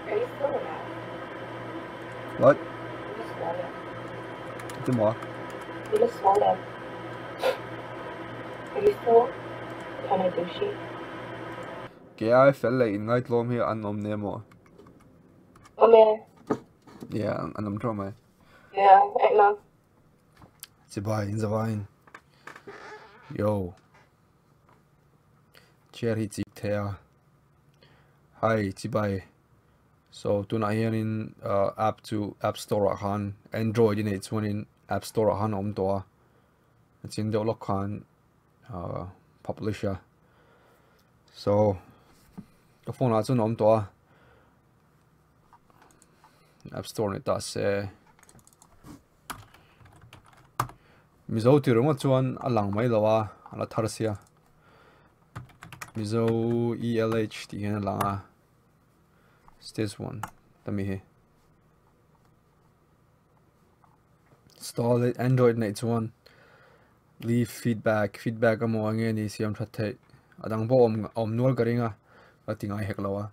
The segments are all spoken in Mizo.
Are you still an ass? What? I sual em? Ti maw? I la sual em? Are you still kinda douchey? Kei ai fel leh inngaitlawm hi an awm nia maw? Awm e. Yeah, an awm ṭeuh mai. Yeah, I know. Chibai in zavaiin. Yo. Chair hi chik thei a. Hi, chibai. So tunah hianin uh, app chu app store ah khan Android i neih chuanin app store ah khan a awm tawh a. A chin deuh lawk khan uh, publish a. So ka phone ah chuan a awm tawh a. App store ni ta se. Mizo tih ringawt chuan a lang mai lo a, a la thar sia. Mizo ELH tih hian a lang a. It's this one tami hi. Install it Android neih chuan leave feedback feedback emaw enge ni siam that theih a dang pawh awm awm nual ka ring a ka ti ngai hek lo a.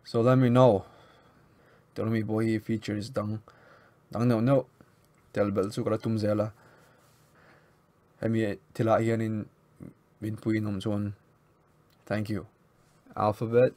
So let me know tuna mi pawh hi features dang dang neuh neuh tel belh chu ka la tum zel a. Hemi thilah hianin min pui in awm chuan thank you. Alphabet.